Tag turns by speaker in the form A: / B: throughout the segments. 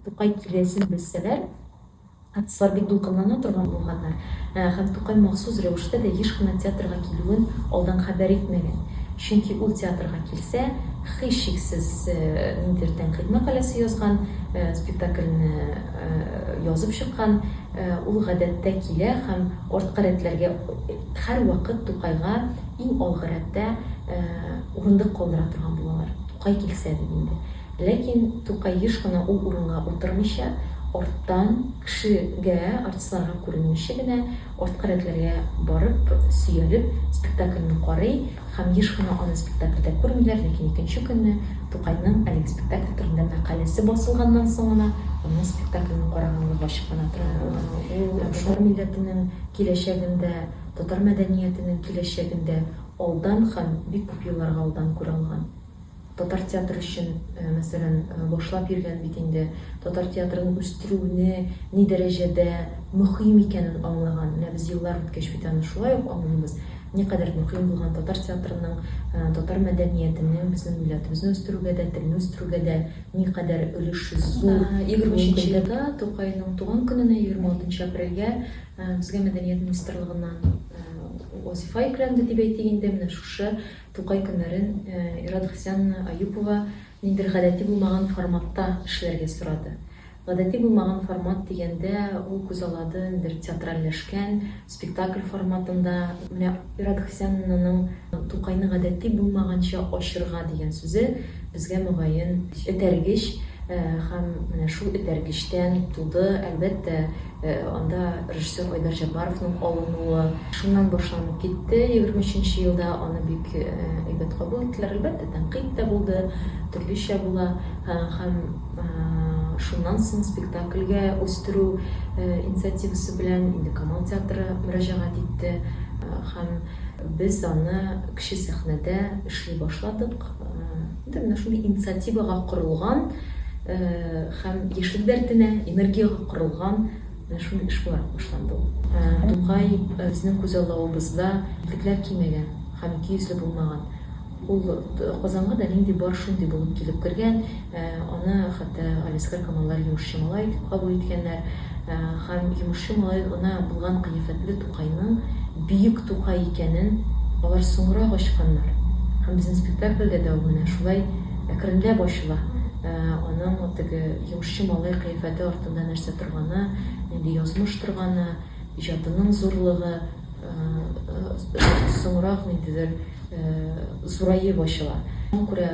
A: Тукай киләсен белсәләр, артистлар бик дулкынлана торган булганнар. Һәм Тукай махсус рәвештә дә еш кына театрга килүен алдан хәбәр итмәгән. Чөнки ул театрга килсә, һичшиксез ниндидер тәнкыйть мәкаләсе язган, спектакльне язып чыккан. Ул гадәттә килә һәм арткы рәтләргә һәрвакыт Тукайга иң алгы рәттә урындык калдыра торган булалар. Тукай килсә дип инде. Ләкин Тукай еш кына ул урынга утырмыйча, арттан, кешегә, артистларга күренмичә генә, арткы рәтләргә барып, сөялеп, спектакльне карый һәм еш кына аны спектакльдә күрмиләр, ләкин икенче көнне Тукайның әлеге спектакль турында мәкаләсе басылганнан соң гына аның спектакльне караганлыгы ачыклана торган булган. Ул татар милләтенең киләчәген дә, татар мәдәниятенең киләчәген дә алдан һәм бик күп елларга алдан күрә алган. Татар театры өчен, мәсәлән, башлап йөргән бит инде. Татар театрын үстерүне ни дәрәҗәдә мөхим икәнен аңлаган. Менә без еллар үткәч бит аны шулай ук аңлыйбыз. Никадәр мөхим булган татар театрының, татар мәдәниятенең безнең милләтебезне үстерүгә дә, телне үстерүгә дә никадәр өлеше зур. 23 елда Тукайның туган көненә, 26 апрельгә безгә мәдәният министрлыгыннан вазифа йөкләнде дип әйтик инде. Менә шушы Тукай көннәрен Ирада Хәсәновна Аюпова ниндидер гадәти булмаган форматта эшләргә сорады. Гадәти булмаган формат дигәндә, ул күзаллады ниндидер театральләшкән спектакль форматында. Менә Ирада Хәсәновнаның Тукайны гадәти булмаганча ачырга дигән сүзе безгә, мөгаен, этәргеч һәм менә шул этәргечтән туды, әлбәттә, Анда режиссер Айдар Җаббаровның алынуы шуннан башланып китте. 23 нче елда аны бик әйбәт кабул иттеләр. Әлбәттә, тәнкыйть тә булды, төрлечә була. Һәм шуннан соң спектакльгә үстерү инициативасы белән инде Камал театры мөрәҗәгать итте. Һәм без аны кече сәхнәдә эшли башладык. Инде менә шундый инициативага корылган һәм яшьлек дәртенә, энергиягә корылган менә шундый эш буларак башланды ул. Тукай безнең күзаллавыбызда битлекләр кимәгән һәм икейөзле булмаган. Ул Казанга да нинди бар, шундый булып килеп кергән. Аны хәтта Галиәсгар Камаллар йомышчы малай дип кабул иткәннәр. Һәм йомышчы малай гына булган кыяфәтле Тукайның бөек Тукай икәнен алар соңрак ачканнар. Һәм безнең спектакльдә дә ул менә шулай әкренләп ачыла. Аның теге йомышчы малай кыяфәте артында нәрсә торганы, нинди язмыш торганы, иҗатының зурлыгы соңрак ниндидер зураеп ачыла. Шуңа күрә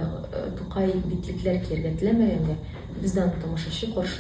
A: Тукай битлекләр кияргә теләмәгәнгә, без дә аны тамашачы каршы.